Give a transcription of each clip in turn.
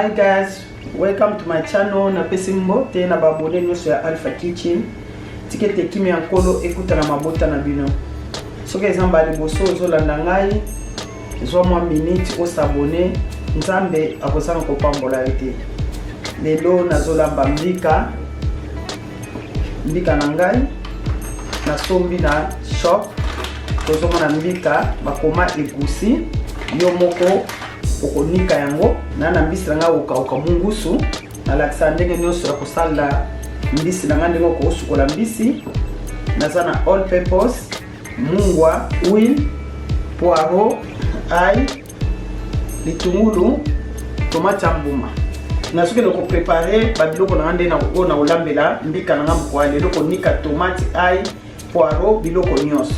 Hi guys, welcome to my channel. Napesi mbote na ba abonné nyonso ya Alpha Kitchen. Tika ete kimia ya Nkolo ekuta na mabota na bino. Soki eza mbala liboso ozolanda ngai, zwa mwa minute osabone. Nzambe akozanga kopambola yo te. Lelo nazolamba mbika, mbika na ngai nasombi na shop. Tozomona mbika bakoma egusi, yo moko okonika yango na na mbisi na ngai okauka mungusu. Nalakisa ndenge nyonso ya kosalela mbisi na ngai, ndenge okosukola mbisi. Naza na all purpose, mungwa, huile, poireau, ail, litungulu, tomate ya mbuma. Nazokende koprepare babiloko na ngai nde oyo nakolambela mbika na ngai mokolo ya lelo, konika tomate, ail, poireau, biloko nyonso.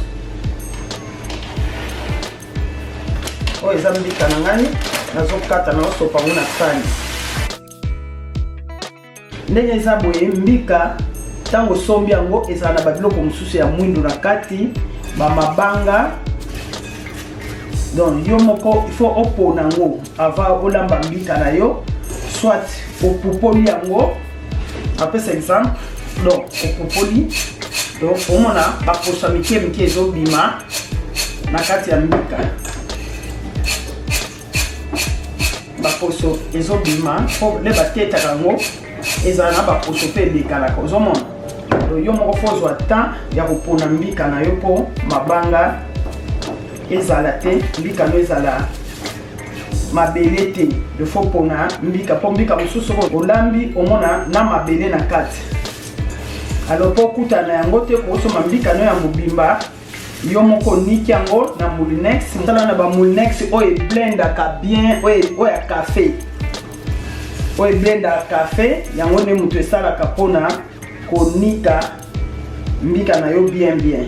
Oyo eza mbika na ngai, nazokata, nazosopa yango na sani. Ndenge eza boye, mbika ntango osombi yango ezala na babiloko mosusu ya mwindu na kati, bamabanga. Donc yo moko il faut opona yango avant olamba mbika na yo, soit opupoli yango. Apesa exemple, donc opupoli, donc omona baposo ya mike mike ezobima na kati ya mbika, baposo ezobima mpo nde batetaka yango ezala na baposo mpe elekalaka. Ozomona, yo moko fo ozwa temps ya kopona mbika na yo mpo mabanga ezala te, mbika no ezala mabele te. Il faut pona mbika mpo mbika mosusu olambi omona na mabele na kati. Alors mpo okutana yango te, kosomba mbika no ya mobimba, yo moko oniki yango na moulinex. Tala na ba moulinex oyo eblendaka bien, oyo ya café, oyo eblendaka café, yango nde moto esalaka mpona konika mbika na yo bien bien.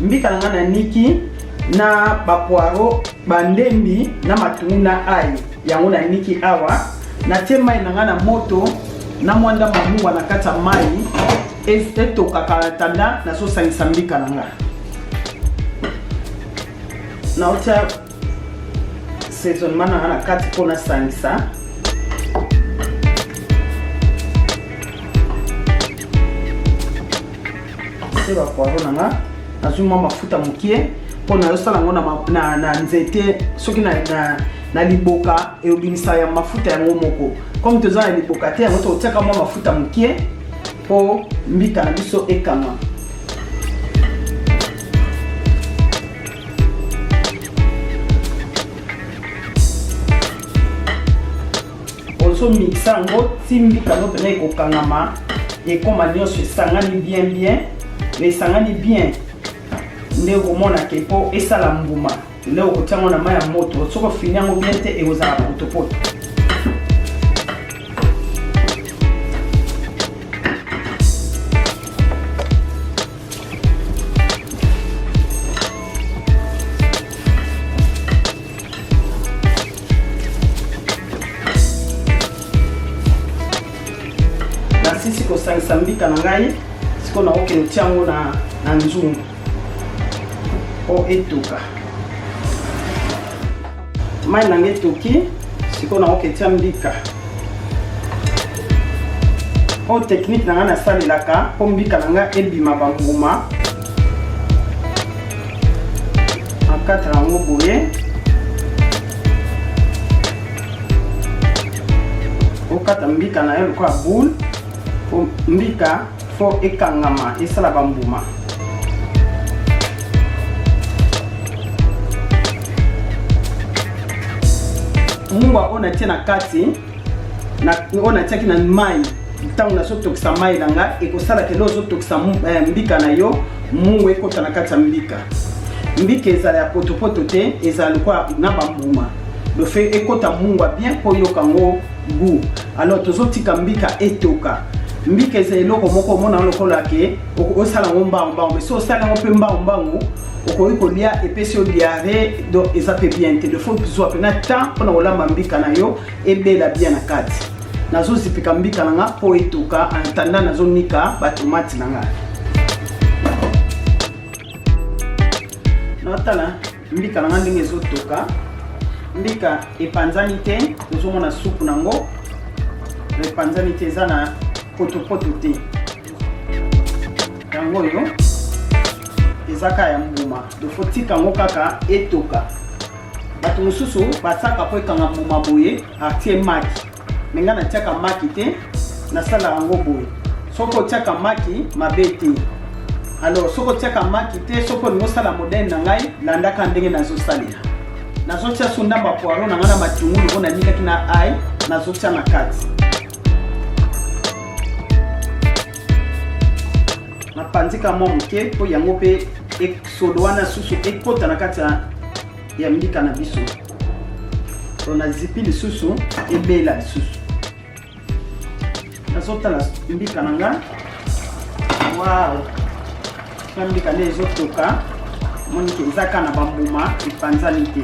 Mbika na ngai naniki na bapoiro, bandembi na matungu na ail, yango naniki awa. Natie mai na ngai na moto na mwa ndambo ya mungwa na kati ya mai etokaka tanda. Nazosangisa mbika na ngai, naotia saisonnement na ngai na kati mpo nasangisa. Se bapoiro na nga, nazwi mwa mafuta mokie mpo nazosala yango na, na, na nzete. Soki na, na, na liboka eobimisa ya mafuta yango moko. Comme toza na liboka te, yango tokotiaka mwa mafuta mokie mpo mbika na biso ekanga. Ozomikisa yango ti mbika no mpena ekokangama, ekoma nyonso esangani bien bien. Esangani bien nde okomona ke mpo esala mbuma nde okotia yango na mai ya moto. Soki ofini yango bien te, ekozala potopoto. Nasisi kosangisa mbika na ngai, sikoyo nakokende otia yango na, na nzungu mpo etoka. Mai na ngai etoki, sikoyo nakoki etia mbika. Oyo technique na ngai nasalelaka mpo mbika na ngai ebima bambuma. Nakataka yango boye, okata mbika na yo lokola boule, po mbika fo ekangama, esala bambuma. Mungwa oyo natie na kati, oyo natiaki na mai ntango nazotokisa mai na ngai, ekosala kende ozotokisa mbika na yo, mungwa ekota na kati ya mbika. Mbika ezala ya potopoto te, ezala lokola na bambuma, dofe ekota mungwa bien mpo oyoka yango goût. Alors tozotika mbika etoka. Mbika eza eloko moko omona lokola ke osala yango mbangu mbangu, mais soki osala yango mpe mbangu mbangu, okoki kolia epesi yo diarrhée, donc eza mpe bien te. Defo zwa mpena temps mpona kolamba mbika na yo ebela bien na kati. Nazozipika mbika na nga mpo etoka, en attendant nazonika batomate na nga. Natala mbika na nga ndenge ezotoka. Mbika epanzani te, tozomona supu nango epanzani te, eza na potopoto te. Yango oyo eza kaka ya mbuma, dofo tika yango kaka etoka. Bato mosusu basaka mpo ekanga mbuma boye, atie maki. Me ngai natiaka maki te, nasalaka yango boye. Soki otiaka maki mabe te. Alors soki otiaka maki te, soki olingi osala modèle na ngai, landaka ndenge nazosalela. Nazotia so ndambo ya poireau na ngai na matungulu oyo nanikaki na ail, nazotia na kati. Napanzika mwa moke mpo yango mpe solo wana susu ekota na kati ya mbika na biso. To nazipi lisusu ebela lisusu. Nazotala mbika na nga. Wow, na mbika nde ezotoka, monike eza kaka na bambuma epanzani te.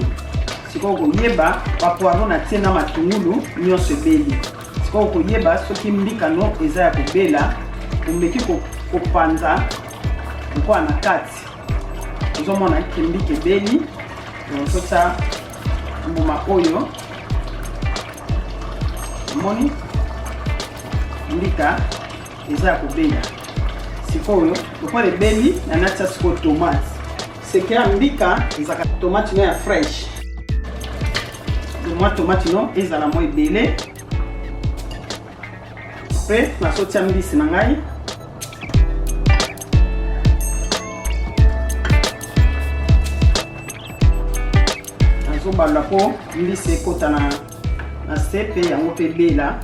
Sikoyo koyeba bapoireau na tie na matungulu nyonso ebeli. Sikoyo koyeba soki mbika no eza ya kobela, omeki kopanza lokola na kati, ozomona ke mbika ebeli. Donc totya mbuma oyo, omoni mbika eza ya kobela. Sikoyo lokola ebeli, na natia sikoyo tomate. Seke ya mbika ezalaka tomate no ya fresh, mwa tomate no ezala mwa ebele. Mpe nazotia mbisi na ngai. Nazobalola mpo mbisi ekota na se mpe yango mpe ebela.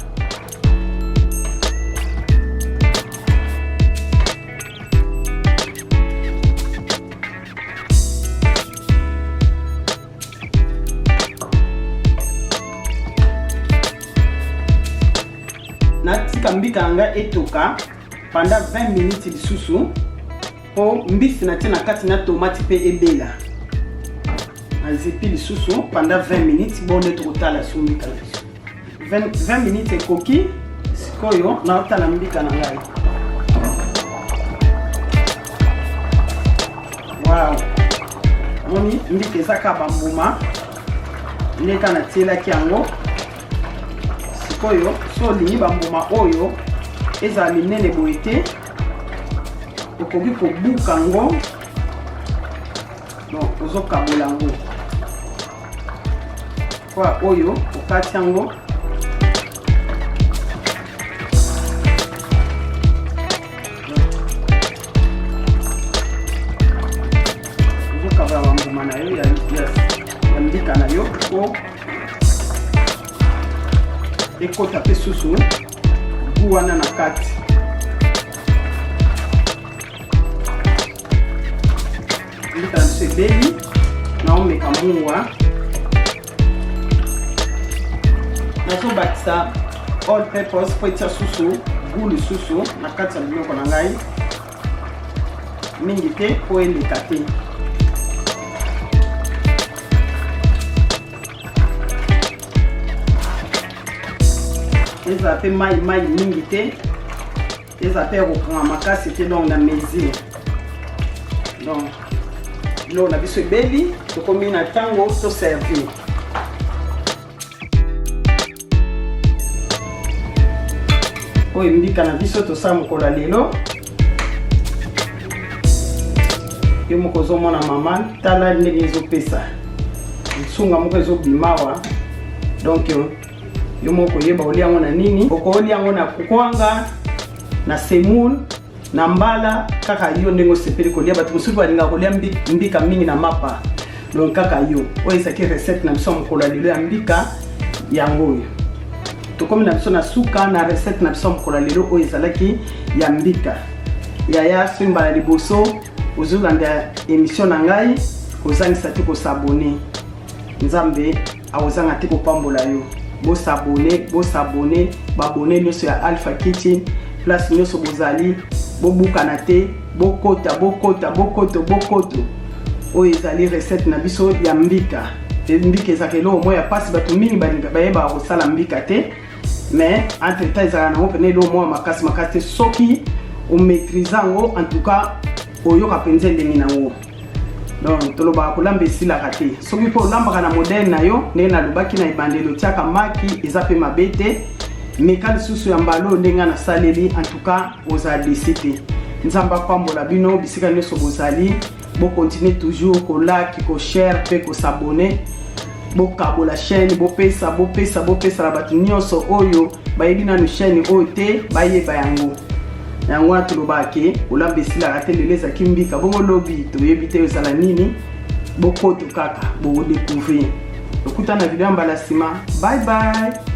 Natika mbika na ngai etoka pendant 20 minutes lisusu mpo mbisi natie na kati na tomate mpe ebela. Nazipi lisusu pendant 20 minutes, bongo nde tokotala su mbika na biso. 20 minutes ekoki, sikoyo naotala mbika na ngai. Wow, moni mbika eza kaka bambuma nde kaka natielaki yango. Sikoyo so olingi bambuma oyo ezala minene boye te, okoki kobuka yango, donc ozokabola yango kwa oyo okati yango. Ozokabola bambuma na yo ya mbika na yo po ekota mpe susu gu wana na kati. Mbika na biso ebeli, naomeka mungwa, nazobakisa all purpose mpo etia susu gu lisusu na kati ya biloko na ngai, mingi te mpo eleka te. Ezala mpe mai mai mingi te, ezala mpe ya kokanga makasi te, donc na mesure. Donc biloko na biso ebeli, tokomi na ntango toservir. Oyo mbika na biso tosala mokolo ya lelo, yo moko ozomona mama, tala ndenge ezopesa nsunga moko ezobima awa. Donc yo moko koyeba olia yango na nini, okolia yango na kwanga, na semoule, na mbala, kaka yo ndenge osepeli kolia. Bato mosusu balingaka kolia mbika mingi na mapa, donc kaka yo. Oyo ezalaki recette na biso ya mokolo ya lelo ya mbika. Yango oyo tokomi na biso na suka na recette na biso ya mokolo ya lelo oyo ezalaki ya mbika. Yaya, soki mbala liboso ozolanda émission na ngai, kozangisa te kosabone. Nzambe akozanga te kopambola yo. Bosabone, bosabone, babone nyonso ya Alpha Kitchen, place nyonso bozali, bobukana te, bokota, bokota, bokoto, bokoto. Oyo ezali recette na biso ya mbika. Mbika ezalaka eloko moko ya mpasi, bato mingi bayebaka kosala mbika te, mais entre temps ezalaka nango mpena eloko moko ya makasi makasi te. Soki omaîtrise yango, en tout cas oyoka mpenza elengi nango. Donc tolobaka kolamba esilaka te. Soki mpe olambaka na modèle na yo, ndenge nalobaki na ebandeli, otiaka maki, eza mpe mabe te. Meka lisusu ya mbala oyo ndenge nasaleli. En tout cas, ozala déçu te. Nzambe apambola bino bisika nyonso bozali. Bocontinue toujours kolike, koshare mpe kos'abonner. Bokabola chaîne, bopesa, bopesa, bopesa na bato nyonso oyo bayebi nanu chaîne oyo te, bayeba yango. Yango wana tolobaka ke kolamba esilaka te. Lelo ezalaki mbika, bongo lobi toyebi te ezala nini. Bokoto kaka, bokodécouvrir. Lokuta na video ya mbala nsima. Bye bye.